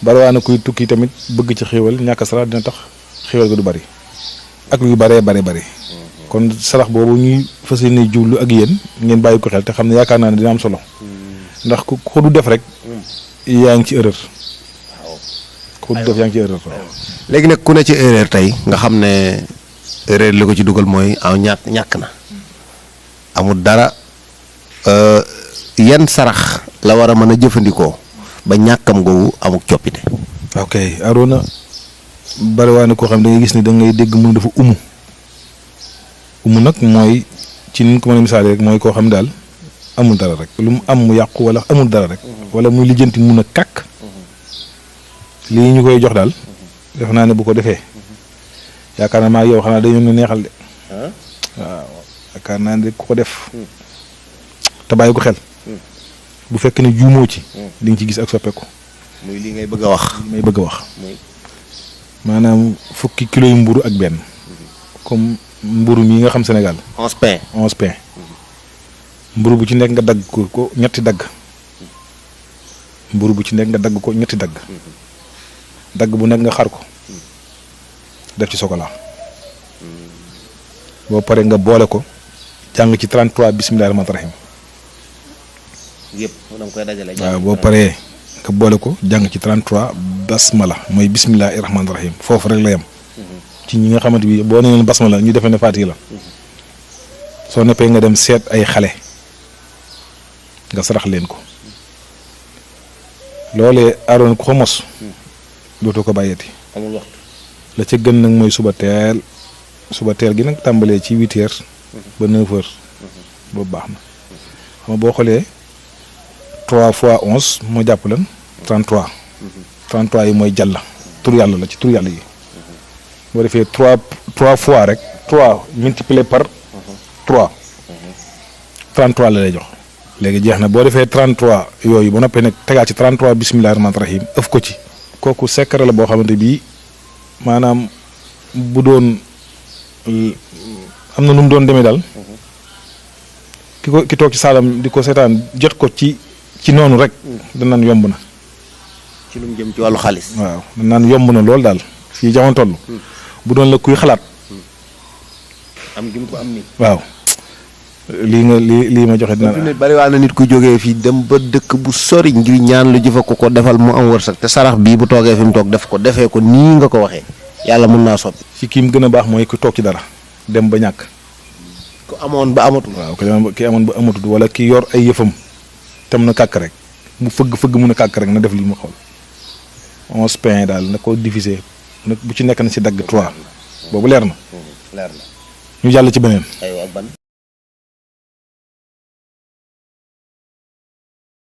bariwaana kuy tukki tamit bëgg ci xéewal ñàkk sarax dina tax xéewal ga du bari ak luy bari kon sarax boobu ñuy fas yéene jublu ak yéen ngeen bàyyi ko xel te xam ne yaakaar naa ne dina am solo ndax ku ko du def rek yaa ngi ci erreur ku du def yaa ngi ci erreur. léegi nag ku ne ci erreur tey nga xam ne erreur li ko ci dugal mooy aw ñàkk na amul dara yan sarax la war a mën a jëfandikoo ba ñàkkam googu amuk coppite. ok Arona bariwaane koo xam ne da ngay gis ni da ngay dégg mu dafa umu nag mooy ci ni ñu ko mën a misaale rek mooy koo xam daal amul dara rek lu mu am mu yàqu wala amul dara rek wala muy lijjanti mun a kàkk lii ñu koy jox daal def naa ne bu ko defee yaakaar naa maa yow xanaa dañu ne neexal de waaw yaakaar naa ne ku ko def te bàyyi ko xel bu fekk ne juumoo ci di nga ci gis ak soppeeku. muy li ngay bëgg a wax. may bëgg a wax maanaam fukki kilo yu mburu ak benn comme mburu mi nga xam Sénégal. 11 pain mburu bu ci nekk nga dagg ko ñetti dagg mburu bu ci nekk nga dagg ko ñetti dagg dagg bu nekk nga xar ko def ci chocolat boo paree nga boole ko jàng ci 33 bisimilah rahmaani rahim. yëpp da nga koy dajale. waaw boo paree nga boole ko jàng ci 33 basmala mooy bisimilah rahmaani rahim foofu rek la yem. ci ñi nga xamante bi boo nee leen basmala ñu defee ne Faatiha la soo neppee nga dem seet ay xale nga sarax leen ko loolee Arona ku ko mos dootoo ko bàyyeeti. amul waxtu la ca gën nag mooy suba teel gi nag tàmbalee ci 8 heures ba 9 heures boobu baax na xam nga boo xoolee 3 fois 11 moo jàpp lan 33 33 yi mooy jàlla tur yàlla la ci tur yàlla yi. boo defee 3 fois rek 3 multiplié par 3 33 la lay jox léegi jeex na boo defee 33 yooyu ba noppee nag tegaat ci 33 bisimilah rahmaani rahim ëf ko ci. kooku secret la boo xamante bii maanaam bu doon am na nu mu doon demee daal ki toog ci saalam di ko seetaan jot ko ci noonu rek danaan yomb na. ci lu mu jëm ci wàllu xaalis. waaw danaan yomb na lool daal fii jamono toll. bu doon la kuy xalaat. am gi mu ko am nii. waaw lii ma joxe dina. nit bari waa na nit ku jógee fii dem ba dëkk bu sori ngir ñaan lu jëfa ko defal mu am wërsëg te sarax bii bu toogee fi mu toog def ko defee ko nii nga ko waxee yàlla mën naa soppi. ci kii mu gën a baax mooy ku toog ci dara dem ba ñàkk. ku amoon ba amatul. waaw ki amoon ba amatul wala ki yor ay yëfam tam na kàkk rek mu fëgg mun a kàkk rek na def lii ma xool 11 pain daal na ko diviser nag bu ci nekk na ci dagg 3 boobu leer na. leer na ñu jàll ci beneen. aywa ban.